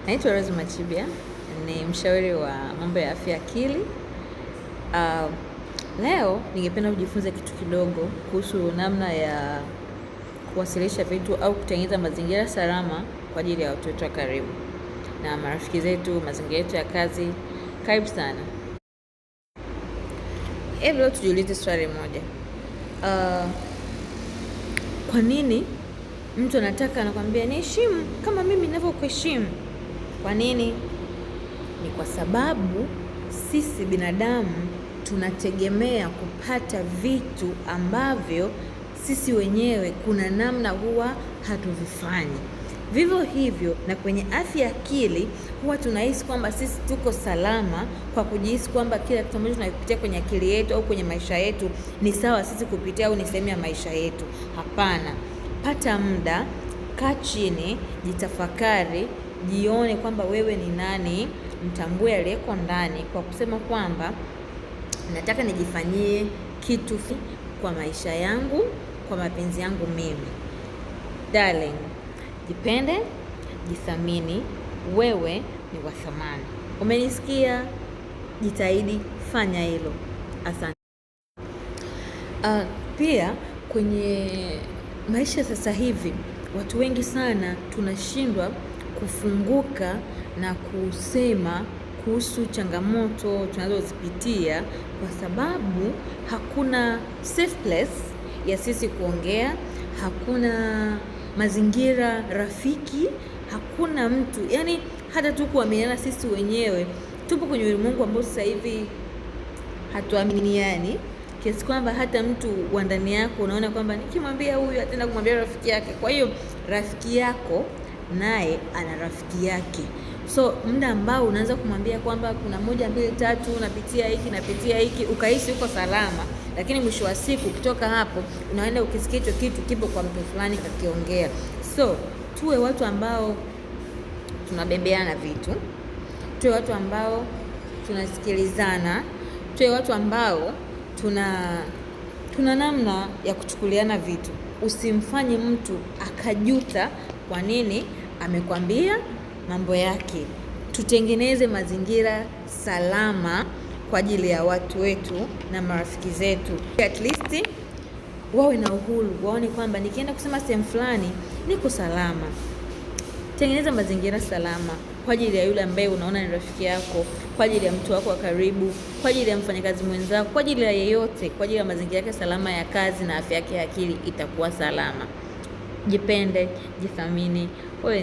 Naitwa Rose Machibia, ni mshauri wa mambo ya afya akili. Leo ningependa kujifunza kitu kidogo kuhusu namna ya kuwasilisha vitu au kutengeneza mazingira salama kwa ajili ya watu wetu wa karibu na marafiki zetu, mazingira yetu ya kazi. Karibu sana. Hebu leo tujiulize swali moja. Kwa nini mtu anataka anakwambia niheshimu kama mimi ninavyokuheshimu? Kwa nini? Ni kwa sababu sisi binadamu tunategemea kupata vitu ambavyo sisi wenyewe kuna namna huwa hatuvifanyi. Vivyo hivyo na kwenye afya ya akili huwa tunahisi kwamba sisi tuko salama kwa kujihisi kwamba kila kitu ambacho tunakipitia kwenye akili yetu au kwenye maisha yetu ni sawa sisi kupitia au ni sehemu ya maisha yetu. Hapana. Pata muda, kaa chini, jitafakari, jione kwamba wewe ni nani, mtambue aliyeko ndani kwa kusema kwamba nataka nijifanyie kitu kwa maisha yangu, kwa mapenzi yangu mimi. Darling, jipende, jithamini, wewe ni wa thamani. Umenisikia? Jitahidi, fanya hilo. Asante. Pia kwenye maisha sasa hivi watu wengi sana tunashindwa kufunguka na kusema kuhusu changamoto tunazozipitia kwa sababu hakuna safe place ya sisi kuongea, hakuna mazingira rafiki, hakuna mtu, yani hata tu kuaminiana sisi wenyewe. Tupo kwenye ulimwengu ambao sasa hivi hatuaminiani kiasi kwamba hata mtu wa ndani yako unaona kwamba nikimwambia huyu ataenda kumwambia rafiki yake. Kwa hiyo rafiki yako naye ana rafiki yake, so muda ambao unaanza kumwambia kwamba kuna 1 2 3 napitia hiki napitia hiki, ukahisi uko salama, lakini mwisho wa siku ukitoka hapo unaenda ukisikia hicho kitu kipo kwa mtu fulani kakiongea. So tuwe watu ambao tunabebeana vitu, tuwe watu ambao tunasikilizana, tuwe watu ambao tuna namna ya kuchukuliana vitu. Usimfanye mtu akajuta kwa nini amekwambia mambo yake. Tutengeneze mazingira salama kwa ajili ya watu wetu na marafiki zetu. At least wawe na uhuru, waone kwamba nikienda kusema sehemu fulani niko salama. Tengeneza mazingira salama kwa ajili ya yule ambaye unaona ni rafiki yako, kwa ajili ya mtu wako wa karibu, kwa ajili ya mfanyakazi mwenzako, kwa ajili ya yeyote, kwa ajili ya mazingira yake salama ya kazi na afya yake ya akili itakuwa salama. Jipende, jithamini, wewe.